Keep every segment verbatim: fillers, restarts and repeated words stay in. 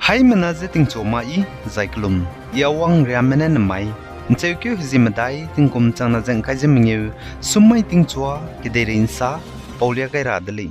Haimena je tingchu ma i, zai kelum, i a wang riame ne nemai, ncheukeu hezi medai tingkum chang na ze ngkai ze mengeu, summai tingchua, kedeirei nsa, paulia gai ra de lei.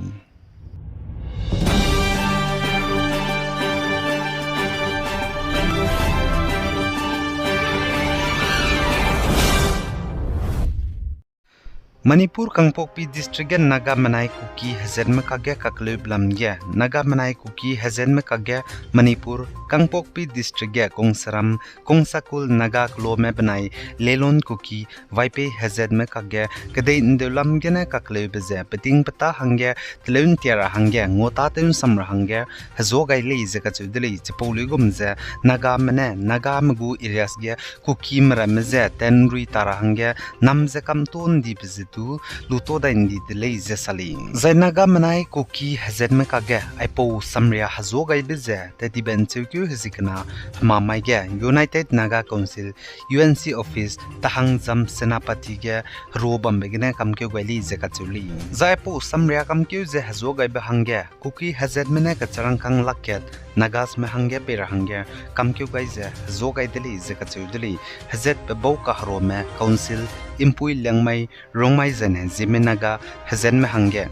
Manipur Kangpokpi District ge Naga menai Kuki hezatme kakge kakeleu belam ge, Naga menai Kuki hezatme kakge Manipur Kangpokpi District ge Kongsaram, Kongsakul Naga keloame benai Lelon Kuki Vaiphei hezatme kakge kedei ndeulam gene kakeleube ze peting peta hangge teleu ntia ra hangge ngua tâtew nsam ra hangge hezuâ gai lei ze kacheu de lei. Chipau luigum ze Nagame ne Nagame gu areas ge Kukime ramme ze tenrui ta ra hangge nam ze kamto ndibe ze du luto dai ndi de lei ze sa lei. Zai Naga menai Kuki hezatme kakge aipau samria hezuâ gaibe ze tat tibe ncheukeu hezi kena hemamai ge United Naga Council, U N C office Tahangzam Senapati ge herua bambe gene kamkeu gai lei ze kacheu lei. Zai aipau samria kamkeu ze hezuâ gaibe hangge Kuki hezatme ne kecharangkâng lak kat Nagasme hangge pei ra hangge kamkeu gai ze hezuâ gai de lei ze kacheu de lei. Hezatbe bau kaheruame Council, Impui, Liangmai, Rongmai zaine Zeme Naga hezatme hangge.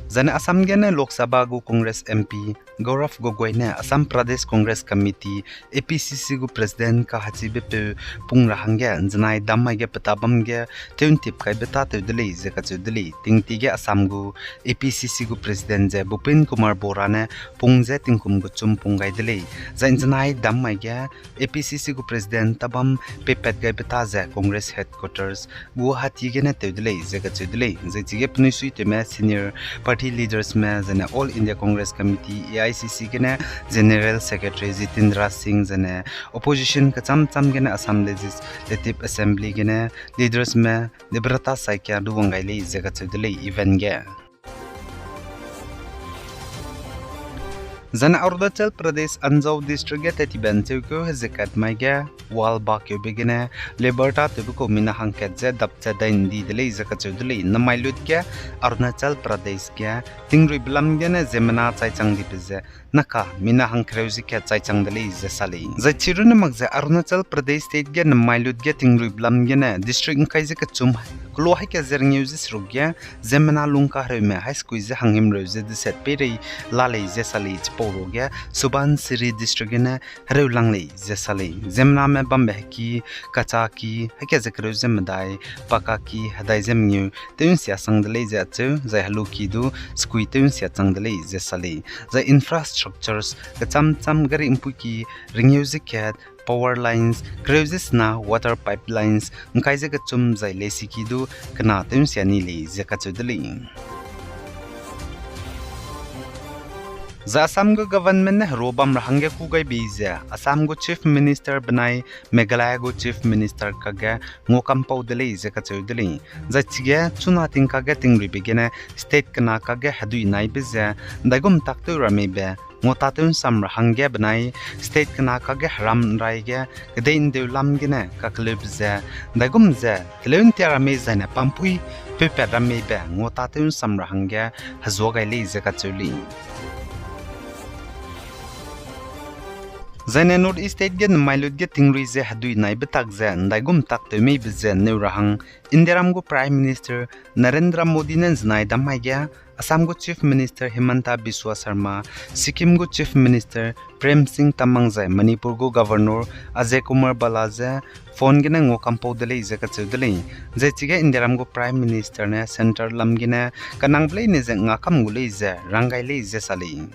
Zaine Assam gene Lok Sabha gu Congress M P Gaurav Gogoi ne Assam Pradesh Congress Committee, A P C C gu President kahachibe peu pung ra hangge nzenai dam mai ge peta bam ge tewntip kaibe tâtew de lei ze kacheu de lei. Tingti ge Assam gu A P C C gu President ze Bupin Kumar Bora ne pung ze tingkum gu chum pung gai de lei. Zai nzenai dam mai ge A P C C gu President tabam peipat gaibe ta ze Congress Headquarters Guwahati gene tew de lei ze kacheu de lei. Zai chige penui suitewme senior party leadersme zaine All India Congress Committee, A I C C gene General Secretary Jitendra Singh zaine opposition kecham cham gene Assam Legislative Assembly gene leadersme Debrata Saikia du wang gai lei ze kacheu de lei event ge. Zaine Arunachal Pradesh Anjaw District ge tat tibe ncheukeu hezi kat mai ge wall bakeube gene labour tâtewbe kau mina hangkat ze dapchat dai ndi de lei ze kacheu de lei. Namai lut ge Arunachal Pradesh ge tingruibe lam gene ziemmena chaichang dibe ze naka mina hangkereu ze kat chaichang de lei ze sa lei. Zai chirune mak ze Arunachal Pradesh State ge namai lut ge tingruibe lam gene district ngkai ze kechum kelo haika ze rengeu ze seruk ge ziemmena lung kahereume hai sekui ze hanghimreu ze deset peirei la lei ze sa lei. Chipau ruage Subansiri District gene hereu lang lei ze sa lei. Ziemmename bambe heki, kachaki, haika ze kereu ze medai, pakaki, hedai ze mengeu, tew nsia chang de lei ze acheu, zai heluki du sekui tew nsia chang de lei ze sa lei. Zai infrastructures kecham cham gari mpuiki, rengeu ze kat, power lines, kereu ze sena water pipelines, ngkai ze kechum zai lesiki du kena tew nsia ni lei ze kacheu de lei. Zai Assam gu government ne herua bam ra hangge kû gai bei ze Assam gu Chief Minister benai Meghalaya gu Chief Minister kakge nguakampau de lei ze kacheu de lei. Zai chige chuna ting kakge tingruibe gene state kena kakge hedui naibe ze ndaigum taktew ra mei be nguatâtew nsam ra hangge benai state kena kakge heram nrai ge kedei ndeu lam gene kakeleube ze ndaigum ze teleu ntia ra mei zaine pampui peupat ra mei be nguatâtew nsam ra hangge hezuâ gai lei ze kacheu lei. Zaine North East State ge namai lut ge tingrui ze hedui naibe tak ze ndaigum taktew mei be ze neu ra hang Indiaram gu Prime Minister Narendra Modi ne nzenai dam mai ge Assam gu Chief Minister Himanta Biswa Sarma, Sikkim gu Chief Minister Prem Singh Tamang zai Manipur gu Governor Ajay Kumar Bhalla ze phone gene nguakampau de lei ze kacheu de lei. Zai chige Indiaram gu Prime Minister ne centre lam gene kanangbe leine ze ngakam gu lei ze rang gai lei ze sa lei.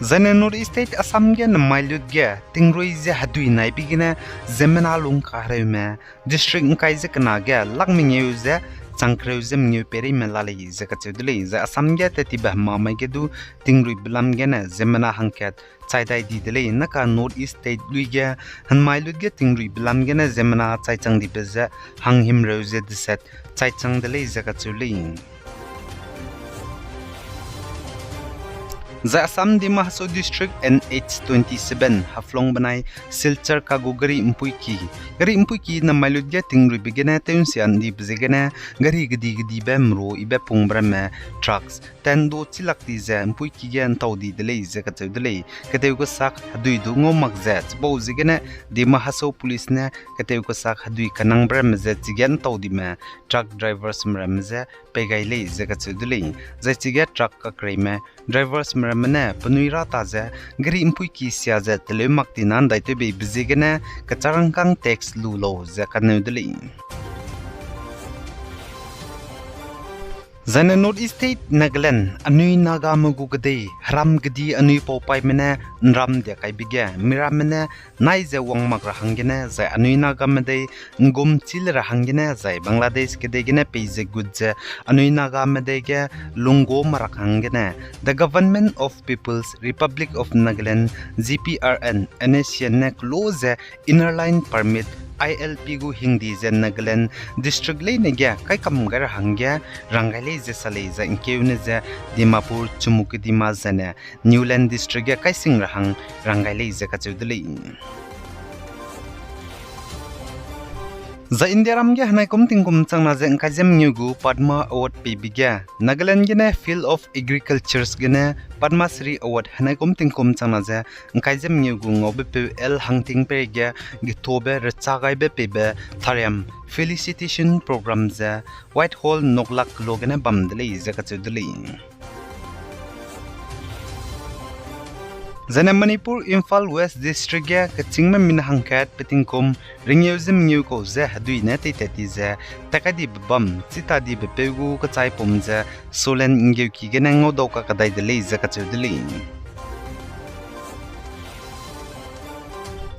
Zaine North East State Assam ge namai lut ge tingrui ze hedui naibe gene ziemmena lung kahereume district ngkai ze kena ge lak mengeu ze chang kereu ze mengeu peireime la lei ze kacheu de lei. Zai Assam ge tat tibe hemamai ge du tingruibe lam gene ziemmena hangkat chai dai di de lei. Naka North East State lui ge hemai lut ge tingruibe lam gene ziemmena chaichang dibe ze hanghimreu ze deset chaichang de lei ze kacheu lei. Zai Assam Dima Hasao District N H twenty seven Haflong benai Silchar kagu gari ’mpuiki, gari ’mpuiki namai lut ge tingruibe gene tew ’nsia ’ndibe ziegene gari gedi-gedibe meru ibe pungbe ramme trucks tendo chilak di ze ’mpuiki ge ’ntau di de lei ze kacheu de lei. Ketew kesak hedui du ngau mak ze chipau ziegene Dima Hasao Police ne ketew kesak hedui kanangbe ramme ze chige ’ntau dime truck drivers me ramme je pei gai lei ze kacheu de lei. Zai chige truck kakreime drivers me ramme ne penui ra ta ze gari ’mpuiki sia ze teleu mak tina ’ndaitewbeibe ziegene kecharangkâng tax lu lau ze kaneu de lei. Zaine North East State Nagaland, anui Nagame gu kedei heram gedi anui paupaime ne ’nram dia kaibe ge miramme ne nai ze wang mak ra hanggene zai anui Nagame dei ’nggum chî le ra hanggene zai Bangladesh kedei gene peize gut ze anui Nagame dei ge lunggo ma ra hanggene The Government of People's Republic of Nagaland, G P R N, N A C N ne kelo ze Inner Line Permit, I L P gu hingdi ze Nagaland district leine ge kaikam gai ra hangge rang gai lei ze sa lei zai ’ngkeune ze Dimapur, Chumoukedima zaine Newland district ge kaising ra hang rang gai lei ze kacheu de lei. Zai Indiaram ge henaikum tingkum changna ze ’ngkai ze mengeu gu Padma Award peibe ge Nagaland gene Field of Agricultures gene Padma Shri Award henaikum tingkum changna ze ’ngkai ze mengeu gu ngaubepeu L Hangtingpei ge getobe recha gaibe peibe thariam felicitation program ze Whitehall noklak kelo gene bam de lei ze kacheu de lei. Zaine Manipur Imphal West District ge kechîngme mina hangkat pe tingkum ringeu ze mengeu kau ze hedui ne teitat ti ze tat kai dibe bam chita dibe peu gu kechaipum ze Solen ’nggeuki gene ngaudau kakadai de lei ze kacheu de lei.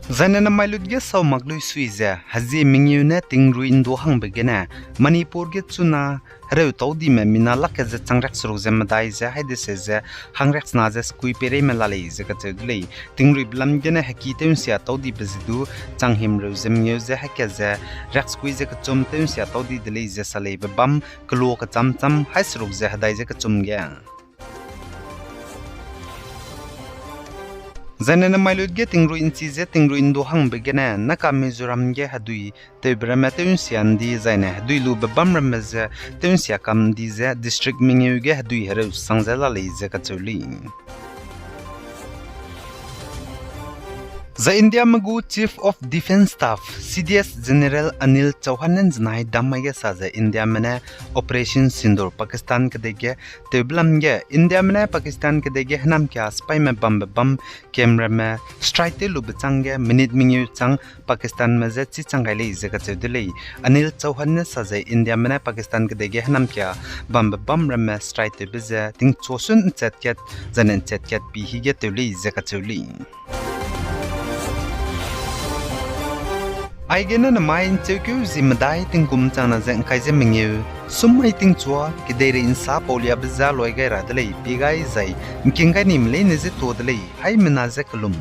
Zaine namai lut ge sau mak lui sui ze hezie mengeu ne tingrui ’ndu hangbe gene Manipur ge chuna hereu tau dime mina lak ke ze chang riak seruk ze medai ze haide se ze hang riak sena ze sekui peireime la lei ze kacheu de lei. Tingruibe lam gene heki tew ’nsia tau dibe ze du chang himreu ze mengeu ze haika ze riak sekui ze kechum tew ’nsia tau di de lei ze sa leibe bam kelo kecham cham hai seruk ze hedai ze kechum ge. Zaine namai lut ge tingrui ’nchi ze tingrui ’ndu hangbe gene Naga Mizoram ge hedui tewbe ramme tew ’nsia ’ndi zaine hedui lube bam ramme ze tew ’nsia kam ’ndi ze district mengeu ge hedui hereu sang ze la lei ze kacheu lei. Zai Indiame gu Chief of Defence Staff, C D S General Anil Chauhan ne ’nzenai dam mai ge sa ze Indiame ne Operation Sindoor Pakistan kedei ge tewbe lam ge Indiame ne Pakistan kedei ge hênamkia sipaime bambe bam camp ramme strike tew lube chang ge minute mengeu chang Pakistanme je chî chang gai lei ze kacheu de lei. Anil Chauhan ne sa ze Indiame ne Pakistan kedei ge hênamkia bambe bam ramme strike tewbe ze tingchuasun ’nchat kat, zaine ’nchat kat pi hige tew lei ze kacheu lei. Aigene namai ’ncheukeu zi medai tingkum changna ze ’ngkai ze mengeu, summai tingchua kedeirei ’nsa pauliabe ze loi gai ra de lei, pie gai zai ’ngking gai nime leine je tuâ de lei, haimena je kelum.